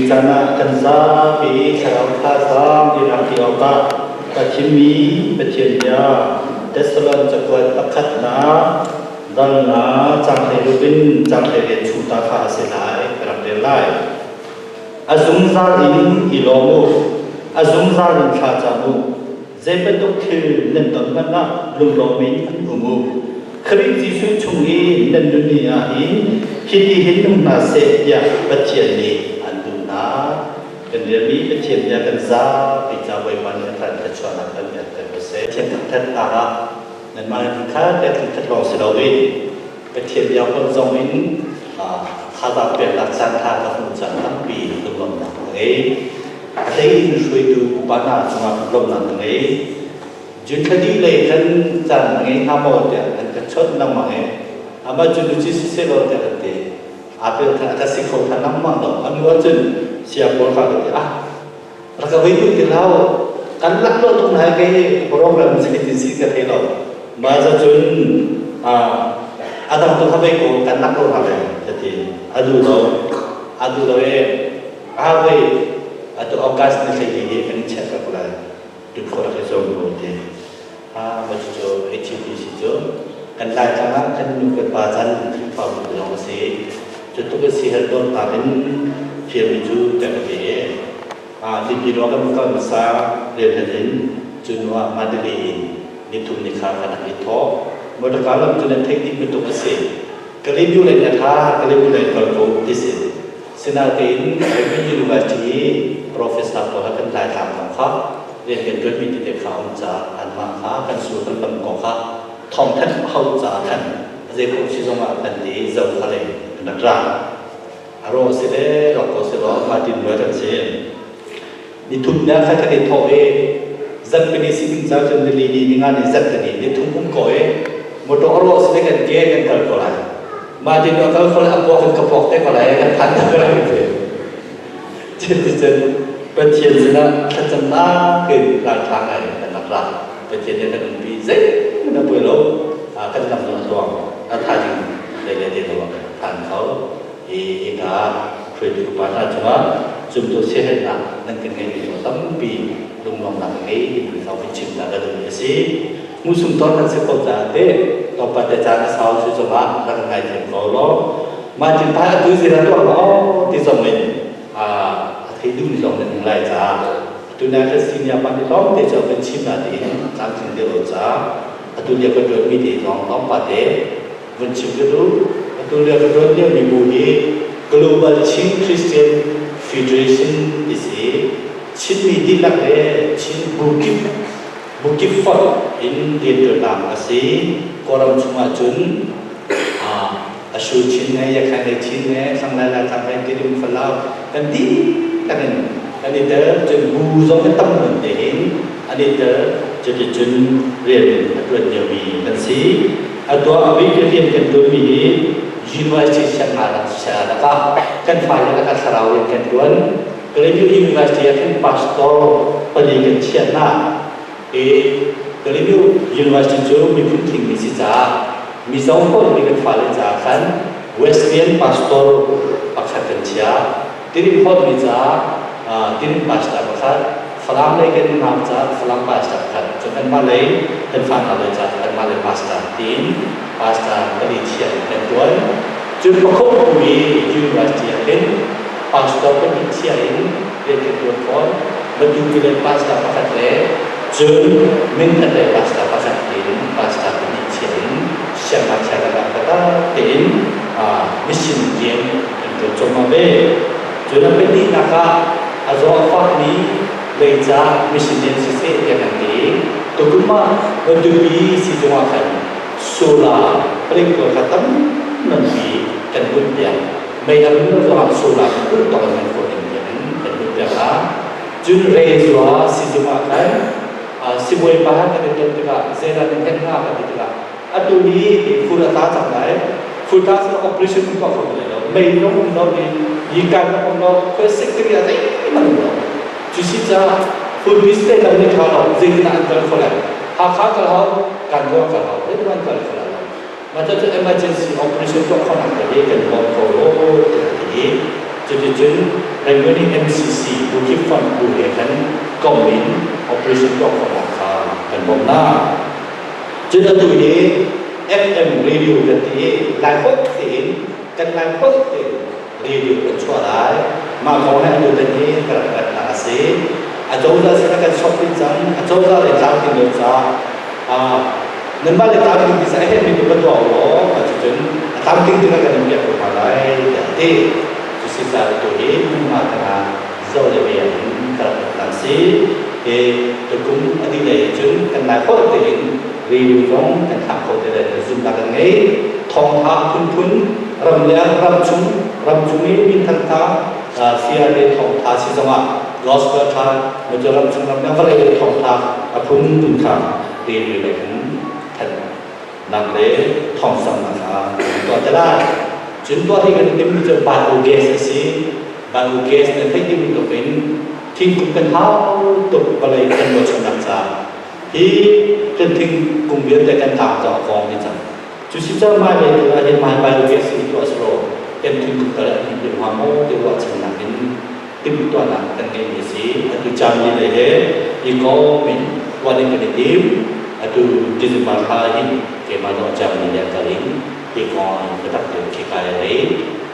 Tuzing caan ah kan zapi thlarau thazaang i lak ti awkah ka thimmi Pathian bia Thessalon cakuat pakhatnak dal nga caang 16 in caang 18 chung ta kha a si lai ka rak rel lai. A zungzal in i lawm u, a zungzal in thla cam u. Zei bantuk thil nan ton hmanh ah lunglawm in um u. Khrih Jesuh chung i nan nun ni ah hin hiti hin nung hna seh tiah Pathian nih an duh hna. Kan rianmi Pathian bia kan zapi ca Bawipa nih a kan thluachuahnak kan pek ko seh. Pathian thangthat ah nanmah in khat le thangthat lawng si loin Pathian bia holh zong in thazaang peknak caan ṭha ka hmuh caan tampi lunglawmhnak ka ngei. A hlei in hruaitu upa hna cungah lawmhnak ka ngei. June thla dih lei khan caan na ngei hnga maw tiah an ka chawnh lengmang i amah cu nuci siseh law tiah kan ti. Aa pel khan a ka si kho than lengmang lo. A hnu ahcun sia pawl kha ka ti ah rak ka vei duh ti hlah u. Kan lak lo tuk na kei program zeitin si ka thei lo. Mah cun a dang tu kha vei ko kan lak lo hna lai ka ti. A duh lo. A duh lo i a vei atu August ni hlei hi kan i check ko lai. Tukhor rak i zuam ko ti. Mah cucu HTPC cu kan Laitlang ah kan nu kan pa chan Khrihfabu lawng a si. Cu tluk in si hel dawtnak in fialmi cu tiah ka ti i Nipi ruah kan kal hmasa rianhel in cu hnu ah Mandalay in nithum ni kha kan rak i thawh. Motorka lam cu nan theih dih bantuk a si. Kalibu lei na tha, Kalibu lei kal ko ti si. Sinain American University i professor pawl kha kan Laitlang kong kha rian kan ṭuanmi tete kha a um caah anmah kha kan sul kan lam kong kha thawngthanh hau caah khan zei paoh si zongah kan ti i zo kha lei kan rak ra. A rawh si le rawk ko si law Martin Luther kan si. Nithum ni ah khan kan i thawh i zarhpini si ding caah cun nili ni ninga ni zarhpini nithum um ko i motor a rawh si le kan ke kan kal ko lai. Mah ti nu kal ko lai a puak in ka puak te ko lai kan phan ko lai ti. Cuticun Pathian sinah thlacamnak in ralṭha ngai kan rak ra. Pathian nih kan umpi zeihmanh a puai lo. Kan lam zong a tluang. A thaizing lei le te lo ah kan phan kho. Hi hika hruaitu upa hna cungah zumtu siaherhnak nan kan ngeihmi zong tampi lunglawmhnak ka ngei timi thawng in chim ta ka duhmi a si. Musum ton kan si ko caah teh tlawmpal te caan a sau cu zongah rak ngaithiam ko law mah tin pa atu zira tuah maw ti zong in a thei duhmi zong nan um lai caah atu na kan senior pa nih lawng te cu kan chim na tiin tlamtling deuh lo caah atu lio kan ṭuanmi te zong tlawmpal te vun chim ka duh. Atu lio ka ṭuan liomi bu hi Global Chin Christian Federation ti si. Chinmi dihlak le Chin bu kip bu kip fonh in rianṭuannak a si. Kawlram chungah cun Ashu Chin he Yakhan he Chin he Thlanglai Laitlang he Tidim Falau kan dihlak in kan i tel. Cun bu zong hi tam nawn tein an i tel. Cuticun rian a ṭuan liomi kan si. A tuah a bik rian kan ṭuanmi hi University siangngakchia lakah kan fale lakah thlarau rian kan ṭuan. Kalaymyo University ah khin pastor pali kan chiah hna. I Kalaymyo University cu miphun tlingmi si caah Mizo holh mi kan fale caah khan Wesleyan pastor pakhat kan chiah. Tirim holh mi caah Tirim pastor pakhat, Falam lei kan nunau caah Falam pastor pakhat, cun kanmah lei kan fanau lei caah kanmah lei pastor tiin pastor pali chiah in kan ṭuan. Cun Pakhawmpu i University ah khin pastor pahnih chiah in rian kan ṭuan fawn. Matupi lei pastor pakhat le cun Mindat lei pastor pakhat tiin pastor pahnih chiah in siangngakchia lakah biatak tein mission rian kan ṭuan cuahmah ve. Cun a pahnihnak ah a zaw a fakmi leica mission rian siseh tiah kan ti. Tukum ah Matupi sizung ah khan solar palik pawl kha tam nawnpi kan bunh piak. Mei a um lo zongah solar kan bunh tawk in kan khawh ding tiang in kan bunh piak hna. Cun Rezua sizung ah khan sibawi pa kan i ton tikah zeidah nan herh hnga kan ti tikah atu hi fur a tla cang lai. Fur tla cu operation um tuah kho ti lai lo. Mei zong um lo i yikan zong um lo, khoi secretary ah zeihmanh um lo. Cu si caah fur display lam nih ṭha lo zeitin ah an kal kho lai. Hakha kal hau, Kangaw kal hau, zeitin an kal kho lai lo. Mah cu emergency operation tuah khawhnak te hi kan bawm ko law tiah a ti. Cuticun Rangoon i MCC Bukit Fund bu he khan kom in operation tuah khawhnak kha kan bawmh hna. Cun atu hi FM radio kan ti i Laiholh tein kan Laiholh tein radio kan chuah lai. Mah kong he atu tan hi ka rak rat a si. Acozah sin ah kan sok ding cang. Acozah le tlangting lo ca nanmah le tlangting ti sa a herhmi tu ka tuah u law cucun a tlamtling ding ah kan in piak ko hna lai tiah a ti. Cusi caah atu hi hmunhma tangah zoh le ve in ka rak rat si. Hi tukum a dih lei cun kan lai holh tein radio zong kan thlah kho te lai ti zumhnak kan ngei. Thawngtha phunphun ramleng ramchung ramchung i minthang tha sia le thawngtha si zongah gospel tha macu ramchung ramleng vawlei le thawngtha a phunphun kha radio lei in thanh nak le thawngsamnak kha tuah te lai. Cun tuah hi kan timmi cu biogas a si. Biogas na theih ding bantuk in thingkung kan hau tuk vawlei kan ruahchannak caah hi kan thingkung vialte kan tlang cu a kawng dih cang. Cu si cang mai lei tu ah hin mai biogas hi tuah selaw kan thingkung tal an him deuh hnga maw ti ruahchannak in timhtuahnak kan ngeihmi a si. Atu Germany lei he i kom in tuah ding kan i tim. Atu December thla hin keimah zong Germany lei kal in hi kong in biatak tein khikai lei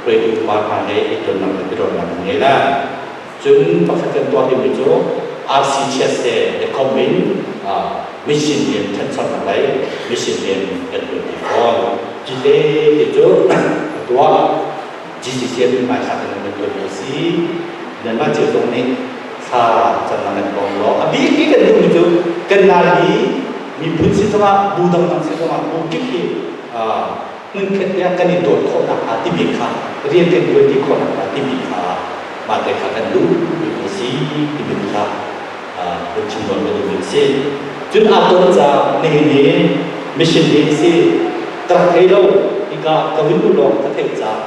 hruaitu pa hna he i tonnak le biaruahnak kan ngei lai. Cun pakhat kan tuah dingmi cu RC Chiat he i kom in mission rian ṭhanchonak lei mission rian kan ṭuan ti fawn. Cu te te cu a tuah. GCC an hmaithlak in nan tuanmi a si. Nanmah cio zong nih thla camnak kan bawm law a bik bik kan duhmi cu kan Laimi miphun si zongah bu dangdang si zongah bu kip hi hmunkhat te ah kan i dawt khawh nakhnga timi kha rian kan ṭuanṭi khawh nakhnga timi kha mah te kha kan duh mi a si timi kha kan chim tawn ka duhmi a si. Cun aa ton caah nihin hi mission day a si. Ka rak thei lo. Hika ka vun luh lawng ka theih caah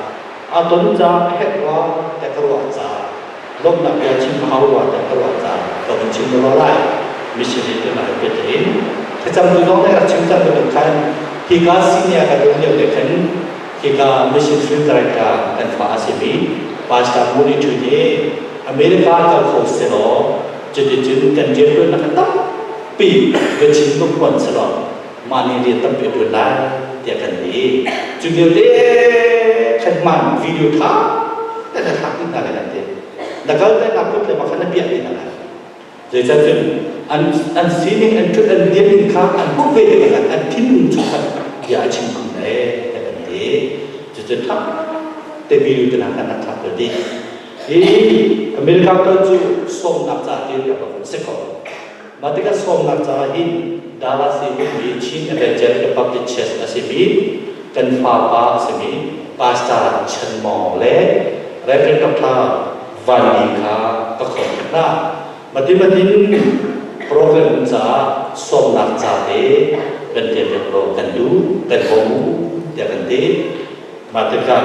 aa ton caah a herh rua tiah ka ruah caah lawmhnak bia chim ka hau rua tiah ka ruah caah ka vun chim rua lai. Mission day tu na pe tein thlacam tu zong nih rak chim cang bantuk khan hika senior ka tuan lio te khan hika mission field director kan fa a simi Pastor Muni Thu nih America kal kho selaw cuticun kan rianṭuannak kha tampi Kachin va phuan selaw mah nih rian tampi a ṭuan lai tiah kan ti. Cu lio te khan hman video ṭha te na thlak dih hna lai kan ti. Na kal te na put le ma kha na piah dih hna lai. Zeicahcun an an sining an ṭhut an dir kha an hmuh ve tikah an thinlung chung khan bia a chim khun lai tiah kan ti. Cucu ṭha te video te hna khan rak thlak ve dih. Hi America kal cu sawmnak ca te rak kan si ko. Mah tikah sawmnak ca hin Dallas i ummi Chin Evangelical Baptist Church a simi kan fapa a simi Pastor Chen Mawng le Reverend Dr. Van Ni kha ka khawm hna. Mati matin program caah sawmnak ca te kan tial piak law kan duh, kan bawm u tiah kan ti. Mah tikah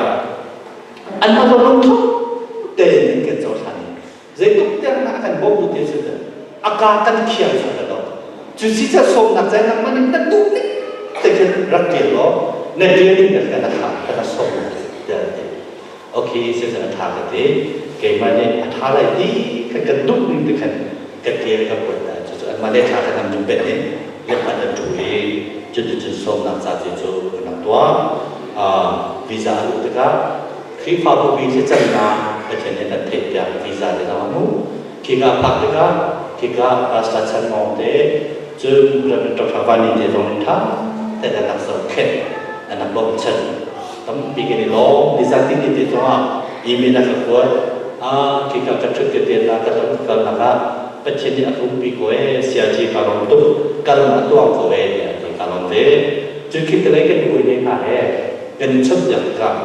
an va lungtho tein kan cohlan i zeitluk tiang dah kan bawmtu ti si a ka kan khiang sual lo cu si ca sawmnak cai nangmah nih na duh ning te khin rak ṭial law na ṭial ning na kan tha kan sawm tiah ti okay si a ṭha ka ti keimah nih a ṭha lai ti kan kan duh ning te khan ka ṭial ka kuat ta cucu anmah le ṭha kan am jum bet nih le an ṭu i cuticun sawmnak ca te cu kan rak tuah. Visa a luh tikah Khrihfabu bi thlacamnak Pathian nih kan theih tiah visa te zong a hmuh. Khika phak tikah khika Pastor Chan Mawng te cun Reverend Dr. Vani te zong nih ṭha tein an rak zohkhenh an rak bawmchan. Tampi kan i lawm. Nizan tini te zongah email a ka kuat. Khika ka ṭhut ka tian ka ton ka kalnak ah Pathian nih a ka umpi ko ee, siaci ka lawm tuk, ka lam a tuang ko ee tiah a ti ka lawm ve. Cu khi te lei kan hawi ne hna he kan i chawnhbiak tikah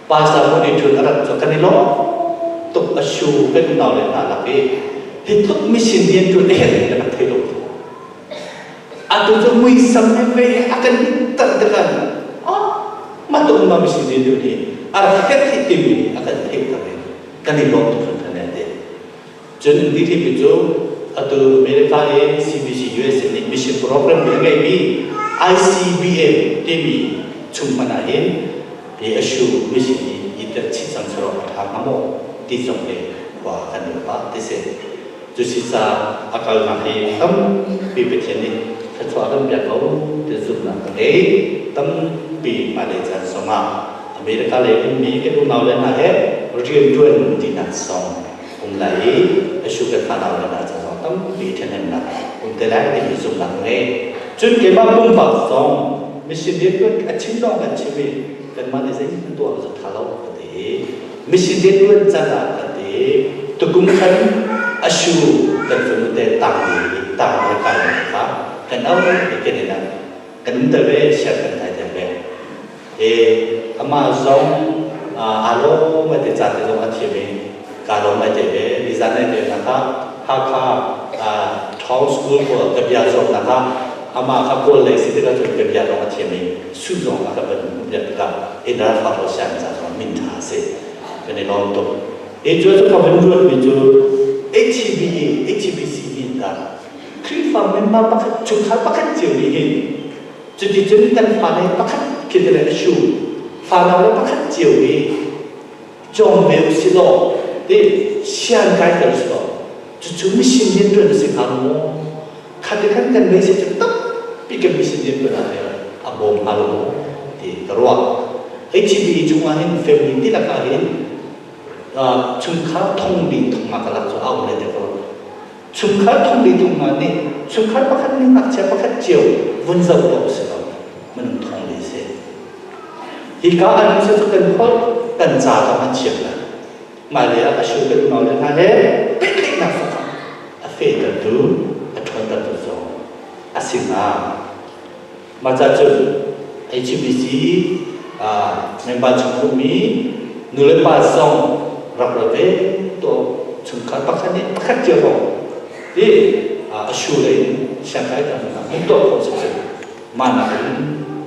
pastor mu nih thun a rat cu kan i lawm tuk a shu kan unau le hna lak i hi tluk mission rian ṭuan a herh kan rak thei lo. Atu cu muisam he ve a kan tar tikah ah mah tuk unau mission rian ṭuan hi a rak herh hi timi a kan theih ter i kan i lawm tuk hringhran eh ti. Cun DTP cu atu America i CBC USA nih mission program a ngeimi ICBM timi chung hmanh ah hin hi a shu mission hi i tel chih cang selaw a ṭha hnga maw ti zong hi khua kan ruat pah ti si. Cusi caah a kalnak hi tampi Pathian nih thluachuah kan pek ko ti zumhnak ka ngei. Tampi hmailei caan zongah America lei ummi kan unau le hna he rianṭuan tinak zong um lai i a shu kan fanau le hna ca zong tampi ṭhahnemnak um te lai timi zumhnak ka ngei. Cun keimah pumpak zong mission rianṭuan a chim lawng kan chim i kanmah nih zeihmanh tuah cu ṭha lo ka ti i mission rianṭuan can ah kan ti i tukum khan a shu kan fanu te tang tang le kai kha kan au i kan in kan um tel ve share kan thai tel ve e amah zong aa lawm ai te ca te zong a thiam i ka lawm ai te ve nizan ai te na kha Hakha Thawng School ko ka bia zong na kha amah kha kawl lei si tikah cun ka bia zong a thiam i su zong a ka van biak tikah inn ah fa siang ca zong min ṭha a si kan i lawm tuk. Hi cu cu ka van ruatmi cu HBA HBC hin dah Khrihfa member pakhat chungkhar pakhat cio nih hin cuticun kan fale pakhat khi le a shu fanau le pakhat cio hi cawng ve u si law ti sian kai ter si law cucu mission rianṭuan a si hnga maw? Kha ti khan kan ngei si cu tampi kan mission rianṭuan ah a bawm hnga lo maw ti ka ruah. HCB chungah hin family tilak ah hin chungkhar thong li thong nga ka lak cu a um le te ko. Chungkhar thong li thong nga nih chungkhar pakhat nih ngakchia pakhat cio vun zoh ko si lo minung thong li si. Hika an si cu kan holh kan ca zong an thiam lai. Hmailei ah a shu kan unau le hna he pehtlaihnak zong a fehtertu, a ṭhawntertu zong a si hnga. Mah ca cun HBC member chung ummi nulepa zong rak ra ve tuah chungkhar pakhat nih pakhat cio zong ti a shu lei in siangkai tam hmun tuah khawh si cu mah nakin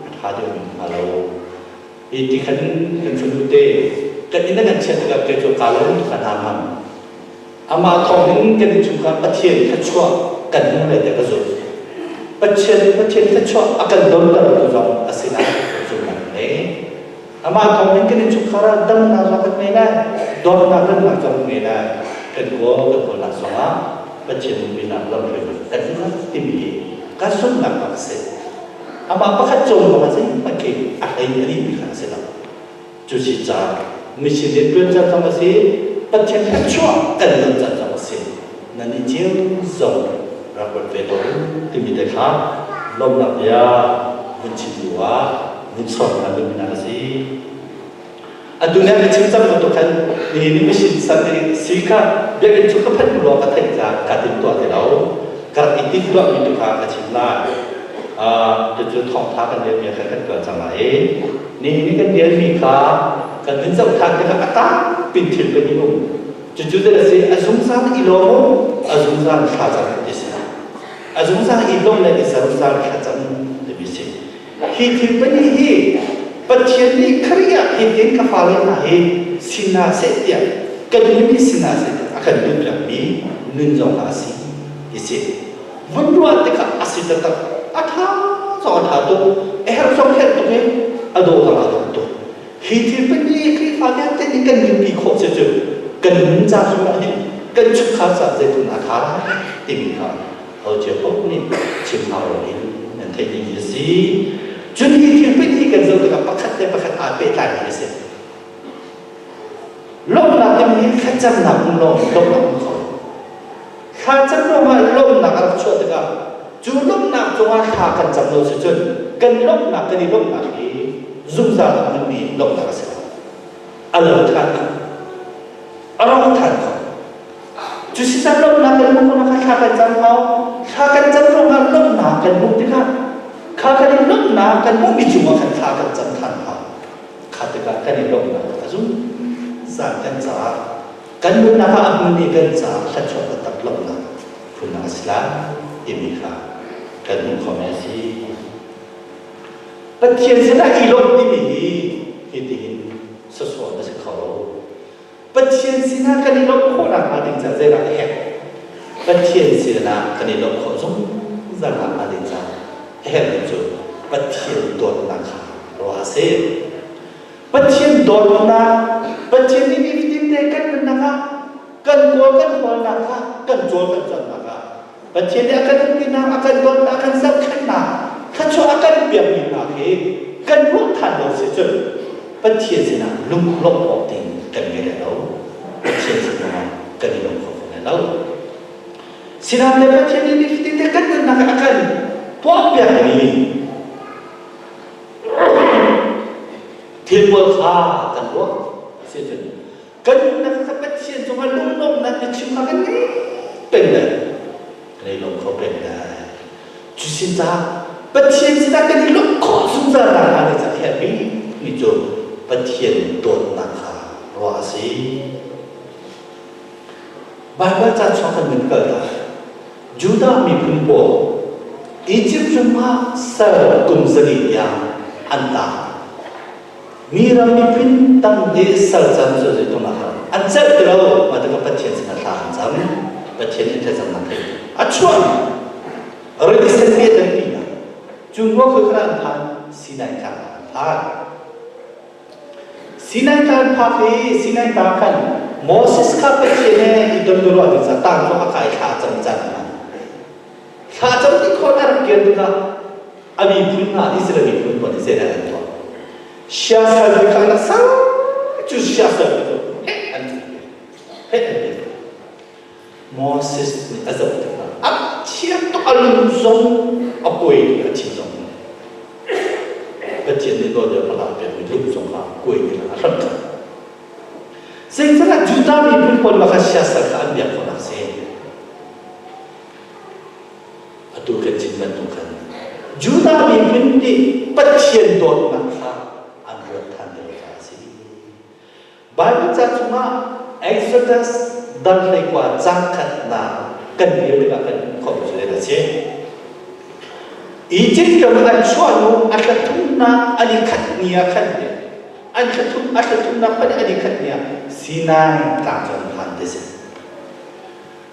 a ṭha deuhmi hnga lo. Hi ti khan kan fanu te kan inn a kan chiat tikah kei cu kaa lawm tuk ka hna ngam. Amah thawng in kan innchungkhar Pathian thluachuah kan hmu lai tiah ka zumh. Pathian Pathian thluachuah a kan donter tu zong a si lai ka zumhnak ngei. Amah thawng in kan innchungkhar ah damnak zong kan ngei lai, dawtnak remnak zong kan ngei lai. Kan kawl kan kawlnak zongah Pathian umpinak lamhruainak kan hmu timi hi ka zumhnak a si. Amah pakhat cung bang a zeihmanh khi a hlei a dihmi kha a si lo. Cu si caah mission rian ṭuan caan zong a si, Pathian thluachuah kan don caan zong a si. Nan i cio zong rak ruat ve ko timi te kha lawmhnak bia vun chim duh ah vun sawm hna duhmi hna a si. Atu nih ka chim cang bantuk khan nihin ni mission Sunday si kha biakinn cu ka phanh hnu ka theih caah ka timtuah ti lo. Ka rak i timtuahmi tu kha ka chim lai. Cucu thawngtha kan relmi kha kan tuah cang lai i nihin ni kan relmi kha kan vun zoh than tikah a tampi thil kan i um. Cucu zei a si? A zungzal i lawm u, a zungzal thlacam ti si. A zungzal i lawm le i zungzal thlacam timi si. Hi thil pahnih hi Pathian nih Khrih ah hitin ka fale hna hi si hna seh tiah kan nun hi si hna seh tiah a kan duhpiakmi nun zong a si ti si. Vun ruah tikah a si taktak. A ṭha zong a ṭha tuk. A herh zong herh tuk i a dawh zong a dawh tuk. Hi thil pahnih Khrihfa vialte nih kan nunpi khawh cu cu kan nun ca zong ah hin kan chungkhar caah zeitin a ṭha lai timi kha Hocia paoh nih chim hau loin nan theih dingmi a si. Cun hi thil pahnih kan zoh tikah pakhat le pakhat aa pehtlaimi a si. Lawmhnak timi hi thlacamnak um lawng lawmhnak um kho. Thlacam ruangah lawmhnak a rak chuah tikah cu lawmhnak cungah thla kan cam lo sicun kan lawmhnak kan i lawmhnak hi zungzal a hmunmi lawmhnak a si lo. A lo ṭhan kho. A rawk ṭhan kho. Cusican lawmhnak kan hmuh khawhnak kha thla kan cam hau. Thla kan cam ruangah lawmhnak kan hmuh tikah kha kan i lawmhnak kan hmuhmi cungah khan thla kan cam ṭhan hau. Kha tikah kan i lawmhnak a zungzal kan caah kan nunnak ah a hmunmi kan caah thluachuah taktak lawmhnak phunnak a si lai timi kha kan hmuh khawhmi a si. Pathian sinah i lawmh timi hi hitihin sawsawh na si kho lo. Pathian sinah kan i lawmh khawhnak hnga ding caah zeidah a herh? Pathian sinah kan i lawmh khawh zungzal hnga ding caah a herhmi cu Pathian dawtnak kha ruah a si. Pathian dawtnak Pathian nih nifatin te kan nunnak ah kan kawl kan hawlnak ah kan cawl kan cawnnak ah Pathian nih a kan umpinak, a kan dawtnak, a kan zohkhenhnak, thluachuah a kan piakmi hna khi kan ruah ṭhan lo si cun Pathian sinah lunglawmh awk ding kan ngei lai lo. Pathian sinah kan i lawm kho fawn lai lo. Sinah le Pathian nih nifatin te kan nunnak ah a kan tuahpiakmi thil pawl kha kan ruah si cun kan nunnak kha Pathian cungah lunglawmhnak na chim kha kan ngei peng lai kan i lawm kho peng lai. Cu sin caah Pathian sinah kan i lawmh khawh zungzal nakhnga le ca herhmi mi cu Pathian dawtnak kha ruah a si. Baibal ca chuak kan min kal ta. Judah miphun pawl Egypt ram ah sal kum zali tiang an tang. Mi ram miphun tam nih sal can cu zeitum a har. An celh ti lo, mah tikah Pathian sinah thla an cam. Pathian nih thlacamnak theih a chuah. Rili sen mi a tampi hna. Cu hnuah khoi an phan, Sinai tlang ah an phan. Sinai tlang phak i Sinai tlang khan Moses kha Pathian he i don ruah ding ca tang cu a kai thla cam can a Thla cam ti khawh a rak kian tikah a miphun hna Israel miphun pawl nih zeidah an tuah? Siasal bi kha an sang cu siasal bi cu heh an ti heh an ti. Moses nih a zoh tikah a thiam tuk a lung zong a kuai tuk a thin zong Pathian nih nawlbia pala a pekmi lung zong kha kuai nih a hram ṭhan. Zeicahtiah Judah miphun pawl kha siasal kha an biak khawhnak si. Atu kan chim bantuk khan Judah miphun nih Pathian dawtnak kha an ruat ṭhan ti lo caah a si. Baibal ca chungah Exodus dal 19 caang khatnak kan rel tikah kan hmuh khawhmi cu zeidah a si? Egypt ram an chuah hnu a thla thumnak an i khat ni ah khan an thla thum a thla thumnak hmanh an i khat ni ah Sinai tlang cu an phan ti si.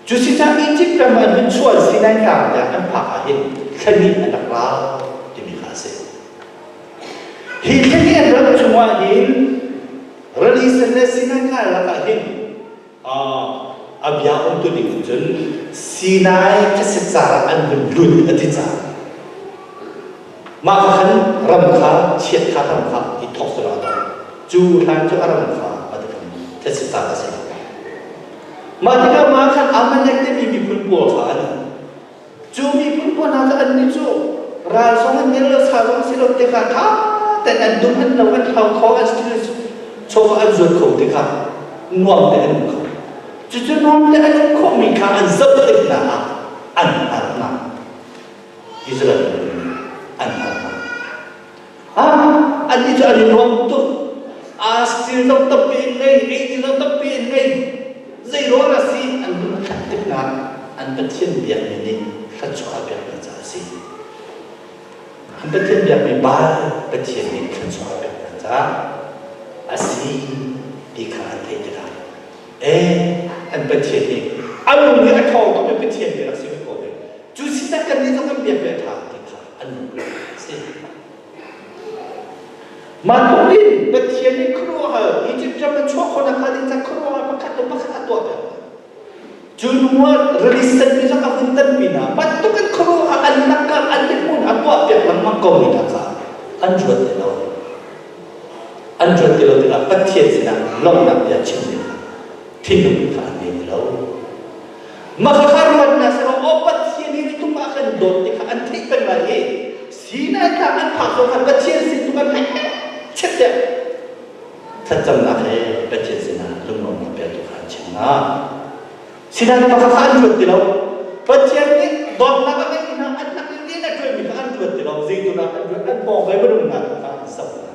Cu si caah Egypt ram an hun chuah Sinai tlang tiang an phak ah hin thla hnih an rak rau timi kha a si. Hi thil an ram chungah hin rili sen le Sinai ngal lakah hin a bia umtu ning in cun Sinai thasicar ah an hun lut a ti caah mah kha khan ram kha chiat kha ram kha i thawk cu a cu hlan cu a ram kha a ti khan thasicar a si mah tikah mah khan Amalek timi miphun pawl kha an Cu miphun pawl hna cu annih cu ral zong an ngei lo, sa zong si lo tikah ṭha tein an dum an lo, an hlau kho, an chaw an zuat kho tikah nuam te an um kho. Cucu nuam te an um khawhmi kha an zoh tik hna ah an hngalh hna. Israel nih an hngalh hna. Ah, annih cu an i nuam tuk. Aa stil zong tampi in ngei, ei zong tampi in ngei. Zei ruang a si an lung a khat tik hna an Pathian biakmi nih thluachuah a pek hna caah a si. An Pathian biakmi Baal Pathian nih thluachuah a pek hna caah a si ti kha an theih tikah eh an Pathian nih a lung nih a ṭhawng tuk i Pathian bia rak si ve ko ve. Cu si tak kannih zong kan biak ve a ṭha ti kha an lung a si. Mah tluk in Pathian nih khuaruahhar Egypt ram an chuah khawhnak hnga ding ca khuaruahhar pakhat le pakhat a tuah piak hna. Cu hnu ah rili sen mi zong a hun tanpi hna. Bantuk in khuaruahhar an lakah an mithmun a tuah piak lengmang ko mi hna caah an ruat ti lo. An ruat ti lo tikah Pathian sinah lawmhnak bia chim ding kha thinlung kha an ngei ti lo. Mah kha ruat hna sehlaw aw Pathian hi tum ah kan dawt ti kha an theih peng lai i Sinai tlang an phak zong khan Pathian sin tu kan chet deuh. Thlacamnak he Pathian sinah lunglawmhnak bia tu kha an chim hna. Sinai pakhat kha an ruat ti lo. Pathian nih dawtnak a ngeih hna an nak in rian a ṭuanmi kha an ruat ti lo. Zeitu dah an ruat an pawng ve minung hna kha an zoh hna.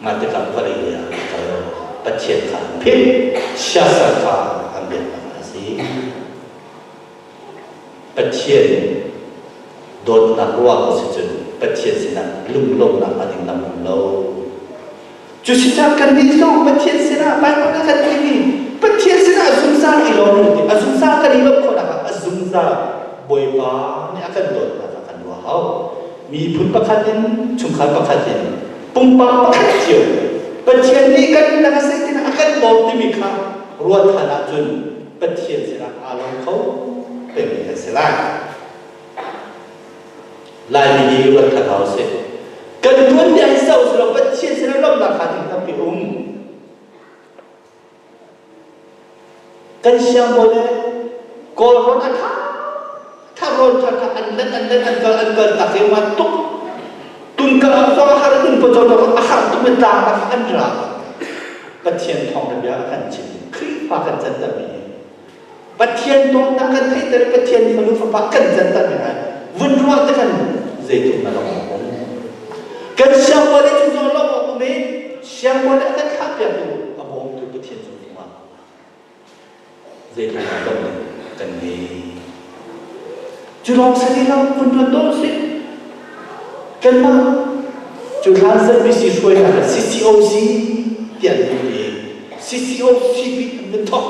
Mah tikah vawlei ah kal Pathian kha an philh, siasal kha an biaknak a si. Pathian dawtnak ruang si cun Pathian sinah lunglawmhnak a ding lam um lo. Cu si caah kannih zong Pathian sinah Baibal ah kan timi Pathian sinah zungzal i lawm ti a zungzal kan i lawmh khawhnak ah a zungzal Bawipa nih a kan dawtnak ah kan ruah hau. Miphun pakhat in, chungkhar pakhat in, pumpak pakhat cio Pathian nih kan nak a si tin a kan dawt timi kha ruat than ahcun Pathian sinah aa lawm kho pengmi kan si lai. Laimi hi ruat than hau sih. Kan tuan bia hi so si lo Pathian sinah lawmhnak kha ding tampi um. Kan siangbawi le Kawlrawn a tha tha rawn tha tha an let an let an kal an kal tak i ma tuk tunkang ah zong a har in pacaw a har tuk mi tlang ah an ra. Pathian thawng bia a kan chim. Khrihfa kan canter mi Pathian dawtnak kan theihter i Pathian fanu fapa kan canter mi hna vun ruah te kan zeitluk na lawm um. Kan siangbawi le cu zong lawm awk um i siangbawi le a kan thlahpiaktu a bawmtu Pathian cung ah zeitluk na lawm kan ngei. Cu lawng si lo vun ruat tawn sih. Kanmah cu hlan ZBC hruainak CCOC tiah an ti i CCOC bik an vun thawk.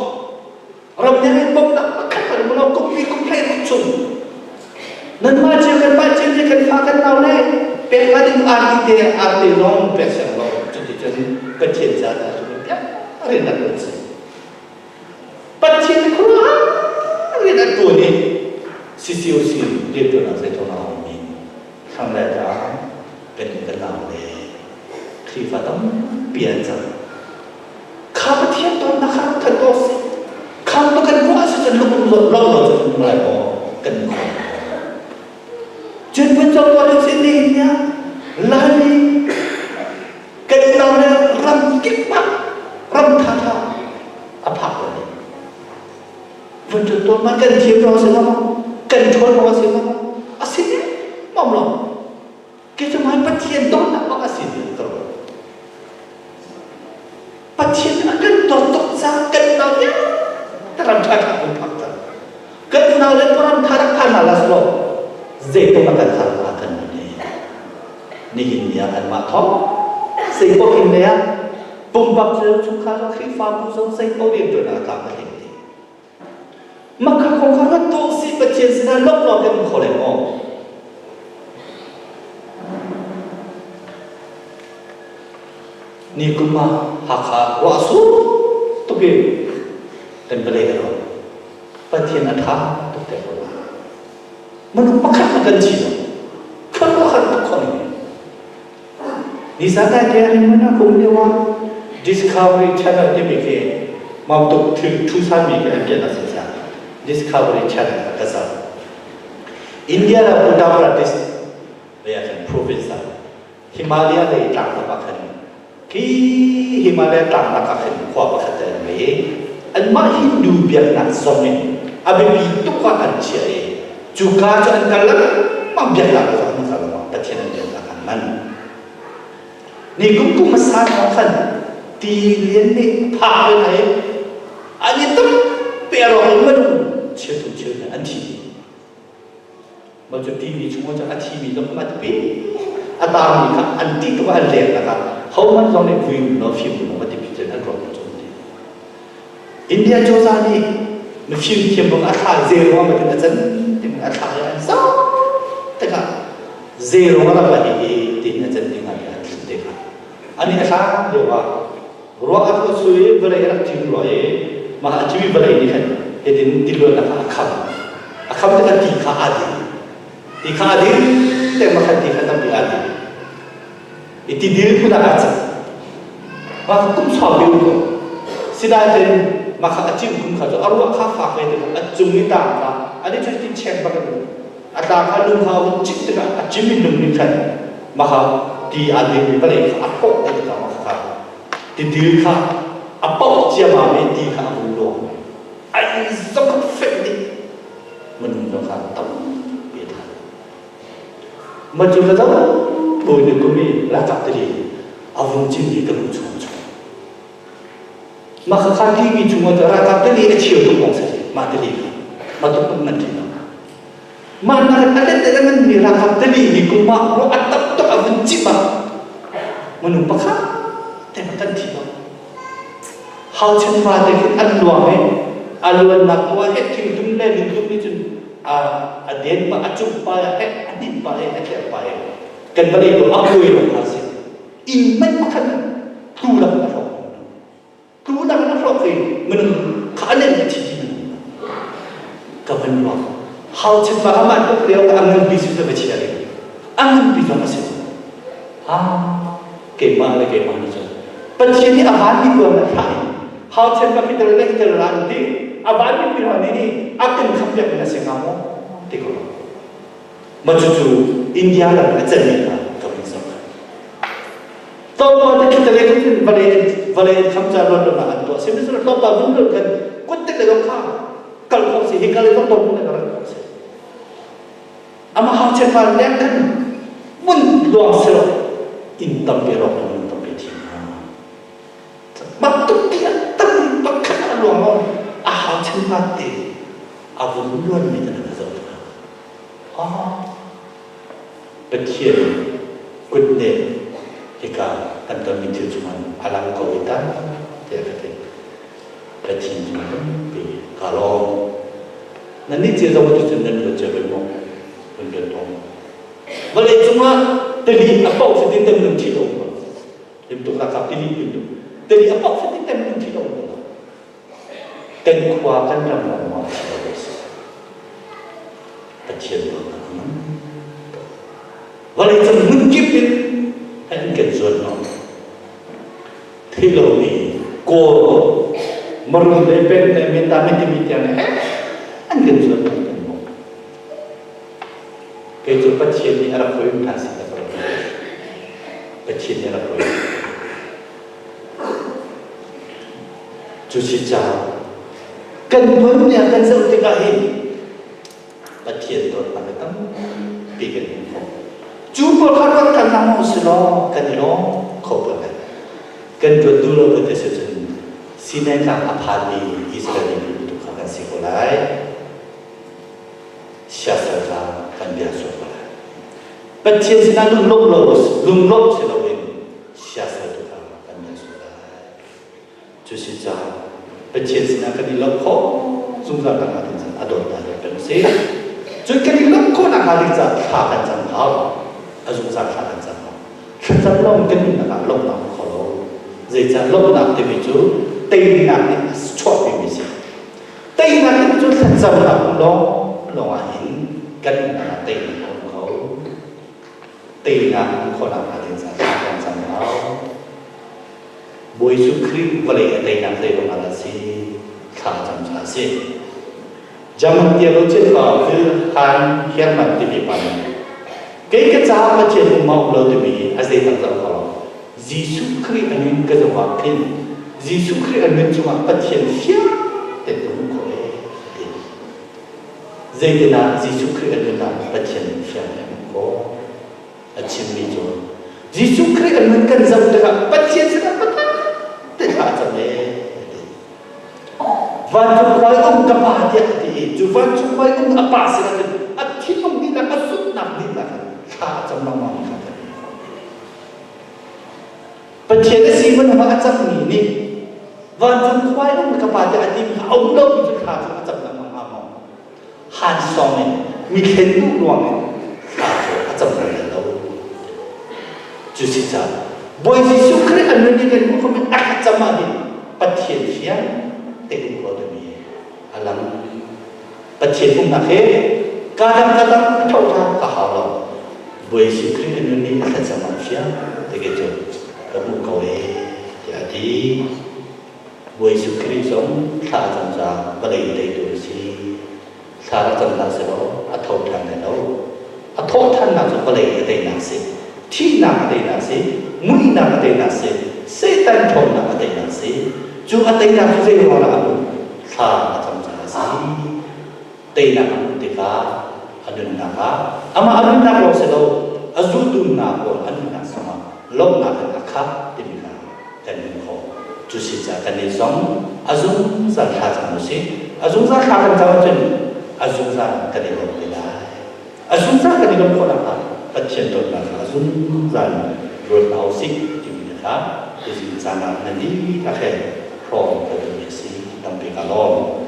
Ramdang in bawmhnak pakhat an hmu lo kum li kum hlei ruk chung. Nanmah cio kanmah cio nih kan fa kan nau le pek hnga ding arti te arte zong pek siang lo. Cuticun Pathian ca dah cu piak rian an tuan si. Pathian khuaruahhar rian an tuan i CCOC riantuan ah zeitluk a ummi thlang le tlang kan kan nau le Khrihfa tampi an cang. Kha Pathian dawtnak kha rak thanh awk si. Kha tu kan ruah si cun lung lo lo cun um lai maw kan khon. Cun vun co tuah ding si ni nia Laimi kan unau le ram kip ah ram tha tha a phak lo ni. Vun cun tuah ma kan thiam ruang si lo kan ṭhawn ruang si lo a si mom lo. Kei cu mai Pathian dawtnak bak a si ti ka ruat. Pathian a kan dawt tuk caah kan unau vialte ram ṭha ṭha kan phak cang. Kan unau le ram ṭha rak phan hna la selaw zeitluk a kan har hnga kan ni. Nihin ni ah anmah thawng zeipaoh in le ah pumpak cu chungkhar Khrihfabu zong zeipaoh rianṭuan ah tlam a tling dih. Mah kha kong kha rat tuah usih Pathian sinah lawmhnak kan hmu kho lai maw? Ni kum ah Hakha ruah sur tuk in kan vawlei ka rawk. Pathian a ṭha tuk te ko lai. Minung pakhat na kan ci lo. Khuaruahhar tuk kho ning. Nizan nai te ring mana kum lio ah Discovery Channel timi khi mamtuk thil thusan mi khi an pian a si ca Discovery Channel ka zoh. India le Uttar Pradesh lei ah khan province ah Himalaya lei tlang lam ah khan khi Himalaya tlang lak ah khan khua pakhat an ngei i anmah Hindu biaknak zong in a biapi tuk ah an chiah i cuka cu an kal lengmang biaknak ah an kal lengmang Pathian an biaknak an hman. Ni kum kum hmasa hna khan ti lian nih phak ve hna i an i tampi a rawk in minung cheu thum cheu hna an thi. Mah cu timi chung ah cun a thimi zong kha pi a taangmi kha an ti tuk ah an leng nak ah hohmanh zong nih vui law fim law ti cun an ruak cun ti. India cozah nih mifim thiam bang a thla zero ah matin a can tin a thla i an zau tikah zero a rak hi hi tin a can ding ah an thlin te kha ani a hlang lio ah ruah a ruah sui vawlei a rak cim rua i mah a cimi vawlei nih khan hitin tiluannak kha a kham a kham tikah ti kha aa ding ti kha aa ding te ma khan ti kha tampi aa ding i ti dil phun ah aa cang mah kha kum sau bil ko sinain mah kha a cim kum kha cu a ruah kha fak ve tikah a cung i tang kha ani cu ti cheng bak in a tla kha lung kha a hun cim tikah a cim in lung nih khan mah kha ti aa ding vawlei kha a hrawh te tikah mah kha tidil kha a poh ciammam i ti kha a hun luang ai zong kha fek dih minung zong kha tampi a tha mah cu ka dang bawi ni kum i ralkap tili a vung cim i ka lung chung chung mah kha kha timi chung ah ralkap tili a cheu tuk lawng si mah tili kha mah tuk tuk nan ṭhi Mah nak a let a nganmi ralkap tali hi kum ah ruah a tam tuk a vun cip ah minung pakhat te kan thi lo. Hau chen va te khi an luang i a luannak tu ah he thingtum le lungtum nih cun a den pa a cung pa he a hnin pa he a tlerh pa he. Kan vawlei cu a kuai lo kha a si. Inn hmanh pakhat tlu lak in a hrawk. Tlu lak in a hrawk i minung kha a len a thi ti minung ka van ruak. Hau chin pa amah tuk lio ka a nganpi si va chia ding. A nganpi zong a si. Ha keimah le keimah na cun. Pathian nih a vanmi tuan na thlah i hau chen pa khi tel le tel ran ti a vanmi pi hna nih a kan kham piak na si hnga maw ti ko. Mah cucu India ram a canmi kha ka vun zoh. Tlawmpal te khi tale cun vawlei vawlei an kham ca ruan ruan an tuah. Sihmanhsehlaw tlawmpal vun luan khan kut te le kha kal khawh si hi kal i tong le rak khawh si. Amah hau chen pa leng khan mun luang silo inn tampi rawk in tampi thi hna. Bantuk ti a tam pakhat a luang lo a hau chen pa te a vun luan mi te na zoh hna. Ah, Pathian kutne hika kan tonmi thil cungah a lang ko i ta tiah ka ti. Pathian cung tampi ka lawm. Nannih cia zong cu cun nan ruat cia bal maw? Kan ruat tawn. Vawlei cungah tili a paoh fatin tem nan thi lo maw? Limtuk ralkap tili limtuk. Tili a paoh fatin tem nan thi lo maw? Kan khua kan ram lawng maw a si lo si. Pathian dawtnak a ngan tuk. Vawlei cung hmunkip in an kan zuan hnawh. Theih lomi Kawl marum le pen le menta timi tiang he an kan zuan hnawh kan maw. Kei cu Pathian nih a rak hruai hna sin a ka rak Pathian nih a rak hruai. Cu si caah kan tuanbia kan zoh tikah hin Pathian dawtnak hi tampi kan hmuh khawh. Cu pawl kha ruat kan hna maw si law kan i lawm kho ko lai. Kan ṭuan duh lo kan ti si cun Sinai tlang a phanmi Israel miphun tu kha kan si ko lai. Siasal kha kan bia sual ko lai. Pathian sinah lunglawmh lo lunglawmh si loin siasal tu kha kan bia sual lai. Cu si caah Pathian sinah kan i lawmh khawh zungzal nak hnga ding caah a dawtnak he kan si. Cun kan i lawmh khawh nak hnga ding caah thla kan cam hau. A zungzal thla kan cam hau. Thlacam lawng kan nunnak ah lawmhnak a kho lo. Zeicah lawmhnak timi cu teinak nih a chuahpimi si. Teinak timi cu thlacamnak lawng lawng ah hin kan nunnak ah teinak a um kho. Teinak um khawhnak hnga ding caah thla kan cam hau. Bawi Jesuh Khrih vawlei a teinak zei ruangah dah si? Thla a cam caah a si. German theologian pa Wilhelm Hermann timi pa nih kei ka caah Pathian um ma um lo timi a zei tak zoh ko. Jesuh Khrih a nun ka zoh ah khin Jesuh Khrih a nun chungah Pathian fiang tein ka hmuh khawh ee ti. Zeitinah Jesuh Khrih a nun ah Pathian fiang tein hmuh khawh? A chimmi cu Jesuh Khrih a nun kan zoh tikah Pathian sinah biatak te thla a cam ee ti. Vancung khua i um ka pa tiah a ti i cu vancung khua i um a pa sinah cun a thinlung dihlak a zumhnak dihlak in thla a cam lengmang kha kan hmuh khawh. Pathian a si hmanh a cangmi nih vancung khua i um ka pa tiah a timi kha a um lomi cu thla cu a cam lengmang hnga maw? Han song in mi thlen duh ruang in thla cu a cam bal lo. Cu si caah Bawi Jesuh Khrih a nun i kan hmuh khomi a thlacam ah hin Pathian fiang te um ko timi a lang. Pathian umnak he kadang kadang a tho ṭhan ka hau lo. Bawi Jesuh Khrih a nun i a thlacam ah fiang te ke cu ka hmuh ko e tiah a ti. Bawi Jesuh Khrih zong thla a cam caah vawlei teitu a si. Thla a cam hlah sehlaw a tho ṭhan lai lo. A thawh ṭhannak cu vawlei a teinak a si. Thihnak a teinak a si. Muihnak a teinak a si. Satan ṭhawnnak a teinak a si. Cu a teinak cu zei ruangah dah a hmuh? Thla a cam caah a si. Teinak a hmuh tikah a nunnak ah amah a nunnak lawng si lo a zultu hna pawl an nunnak zongah lawmhnak in a khat timi kha kan hmuh khawh. Cu si caah kannih zong a zungzal thla cam u sih. A zungzal thla kan cam ahcun a zungzal kan i lawm te lai. A zungzal kan i lawmh khawh nakhnga Pathian dawtnak kha a zungzal ruat hna u sih timi kha tuzing caan ah nan dihlak he hrawm ka duhmi a si. Tampi ka lawm.